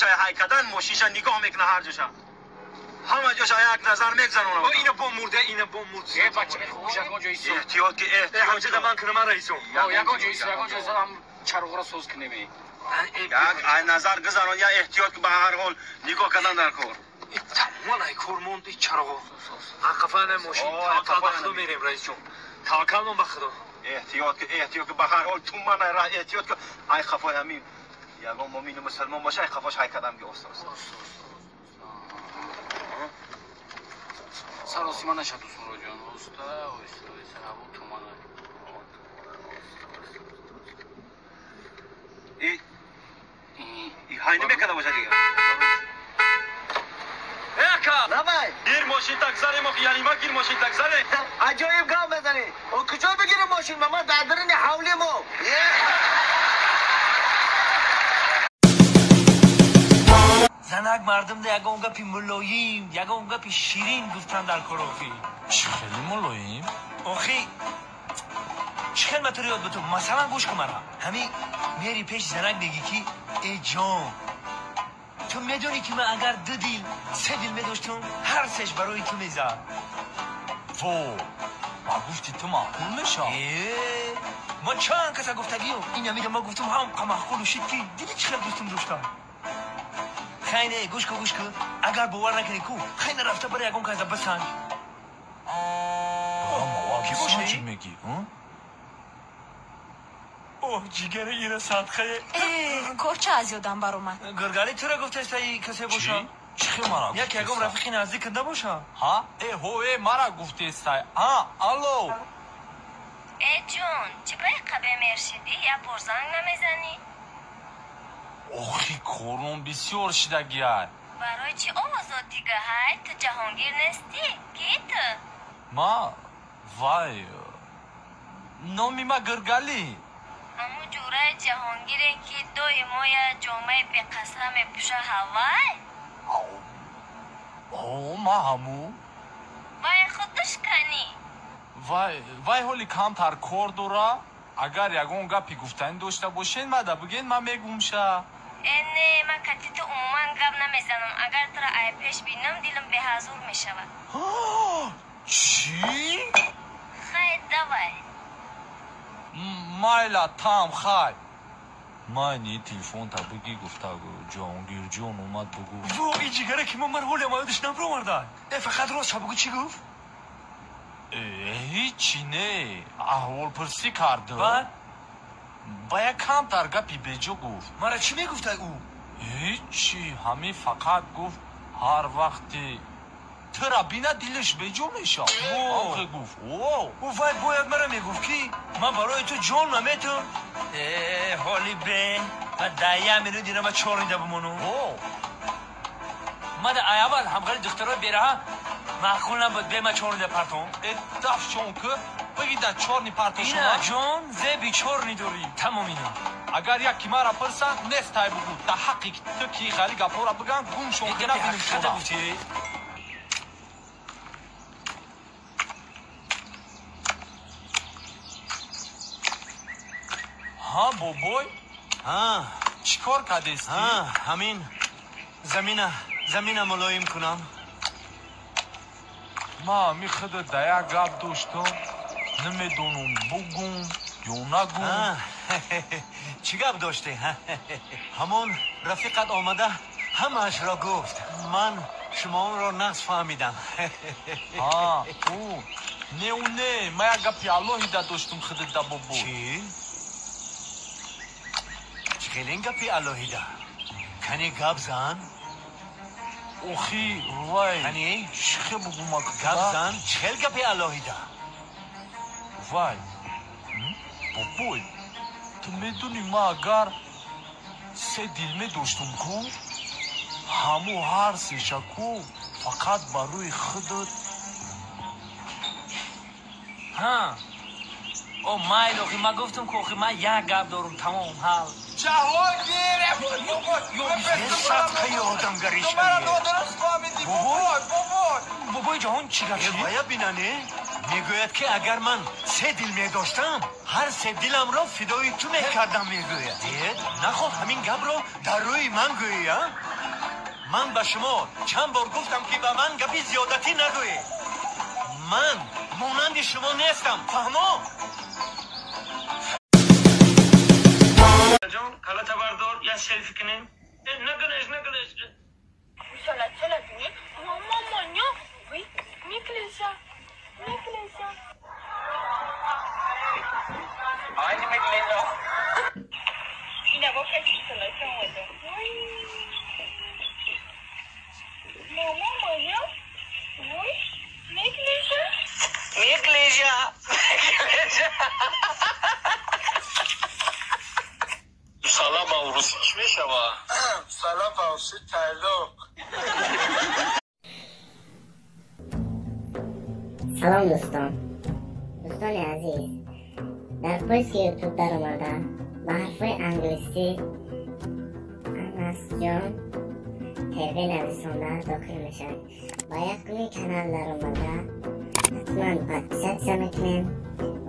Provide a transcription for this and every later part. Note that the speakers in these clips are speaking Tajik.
мошинша ҳай кардан, мошинша нигоҳ мекуна ҳар ҷоша. Ҳама ҷоша як назар мегзаронам. Ина бо мурда, ина бо мурд. Э, бача, хуш ягон ҷои су. Эҳтиёт ки эҳтиёт. Ҳамҷа ман кунам раисо. Ягон ҷои су, ягон ҷои су ҳам чароғро соз кунем. Як ай назар гузарон, я эҳтиёт ки ба ҳар ҳол нигоҳ кардан дар кор. Тамоман ай кор монд и чароғо. Ақафана мошин таваккал ба Худо мерем раисҷон. Таваккал ба Худо. Эҳтиёт ки эҳтиёт ки ба ҳар ҳол туман ай ра эҳтиёт ки ай хафои ҳамин ягон мумину мусулмон боша ай хафош ҳай кадам ки оста оста. Саросима наша дусмуроҷон. Оста, оста, оста, ҳаво туман. И ҳай намекада боша дига. Давай. Гир мошин так занем, охи яъне ма гир мошин так занем. Аҷоиб гап мезанӣ. О куҷо бигирем мошин? Ма дар даруни ҳавли мо. Занак мардумда ягон гапи мулоим, ягон гапи ширин гуфтан дар кор охи. Чӣ хеле мулоим? Охи, чӣ хел ма туро ёд бутум? Масалан гӯш кун мара. Ҳамин мери пеши занак мегӣ ки э ҷон, ту медонӣ ки ман агар ду дил, се дил медоштум, ҳар сеш барои ту мезад. Во, ба гуфти ту маъқул мешавад? Э, ман чанд каса гуфтагиё, ин амида ма гуфтум ҳам маъқулу шид ки диди чӣ хел дӯстум доштам. Хай не, гӯш кун, гӯш кун. Агар бовар накунӣ ку, хай нарафта барои ягон каса бисанҷ. Ки боша? Чӣ мегӣ? Оҳ, ҷигари ира садқае. Э, кор ча аз ёдам баромад? Гургали тура гуфтаста и касе боша? Чӣ хел мара Як ягон рафиқи наздик кунда боша? Ҳа? Э, ҳо, э, мара гуфтестай. А, алло. Э, ҷон, чӣ ба қабе мершидӣ? Як бор занг намезанӣ? Охи, корон бисёр шидагиай. Барои чӣ овозот дига ҳай? Ту Ҷаҳонгир нестӣ? Ки ту? Ма, вай, номи ма Гиргалӣ. Ҳамун ҷураи Ҷаҳонгире ки доимо як ҷомаи беқасра мепӯша ҳавай? О, ма ҳамун. Вай худаш канӣ? Вай, вай ҳоли камтар кор дора. Агар ягон гапи гуфтанӣ дошта бошед, мада бигӯед, ман мегумша. Э, не, ман кати ту умуман гап намезанам. Агар туро ай пеш бинам, дилам беҳазур мешавад. Чӣ? Хай, давай. Майла, там, хай. Майни телефонта бигӣ гуфта Ҷаҳонгирҷон омад бугӯ. Во, и ҷигаре ки ман мар ҳоле омадаш набароварда. Э, фақат рост бугӯ чӣ гуфт? Э, ҳичи не, аҳволпурсӣ кард. Баъд? Ба як камтар гапи беҷо гуфт. Мара чӣ мегуфтай ӯ? Ҳичи, ҳамин фақат гуфт ҳар вақте тура бина дилаш беҷо мешавад. Охе гуфт. О, ӯ вай бояд мара мегуфт ки ман барои ту ҷон наметум. Э, ҳоли бе, ва дар як минут ина ма чор нида бимонум. О, Ман ай аввал ҳамғари духтарои бераҳа маъқул набуд, бе ма чор нида партом. Э, дафшон ку, биги да чорни партошон. Ина ҷон, зеби чорни дорӣ, тамом ина. Агар яки мара пурсанд, нестай бугӯ. Да ҳаққи ту ки хали гапҳоро биган, гумшон Ин ки гапи набинем ҳақиқата шуна. гуфтӣ? Ҳа, бобой, Ҳа, чӣ кор кардестӣ? ҳа, ҳамин замина, замина мулоим кунам. Ма ҳами худа да як гап доштам, намедонам бугум ё нагум. Ҳа, чӣ гап доштӣ? Ҳамон рафиқат омада ҳамаашро гуфт. Ман шуморо нағз фаҳмидам. Ҳа, ӯ не, ӯ не, ма як гапи алоҳида доштум худа да бобой. Чӣ? Чӣ хеле ин гапи алоҳида? Кани гап зан? Охи, вай, Кани? чӣ хел бугум ак Гап зан, чӣ хел гапи алоҳида? Вай, бобой, ту медонӣ ма агар се дил медоштум ку, ҳаму ҳар сеша ку фақат барои худат. Ҳа. О, майл, охи, ман гуфтум ку, охи, ман як гап дорум, тамом, ҳал. Ҷаҳонгир, Садқаи одамгарӣ шавӣ. нодуруст фаҳмидӣ, бобой, бобой. Бобои ҷаҳон чӣ гап шид? Вая бинане, мегӯяд ки агар ман се дил медоштам, ҳар се диламро фидои ту мекардам, мегӯяд. Нахоҳ ҳамин гапро дар рӯи ман гӯӣ, а? Ман ба шумо чанд бор гуфтам, ки ба ман гапи зиёдатӣ нагӯед. Ман монанди шумо нестам, фаҳмо? Ҷон, калата бардор, як селфи кунем. Накунеш, накунеш. Салам ба урусӣ чӣ мешавад? Салам ба урусӣ тайлоқ. Салом, дӯстон. Дӯстони азиз, дар поиски Ютуб даромада, ба ҳарфҳои англисӣ Анасҷон ТВ нависонда дохил мешавед. Ба якуми канал даромада, ҳатман подписаться мекунем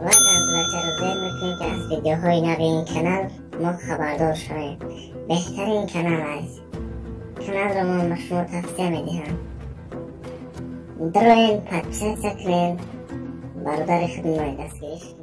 ва зангулачаро зер мекунем, ки аз видеоҳои нави ин канал мо хабардор шавем. Беҳтарин канал аст. Каналро мо ба шумо тавсия медиҳам. Дароен, подписаться кунем, бародари худмои дастгирӣ.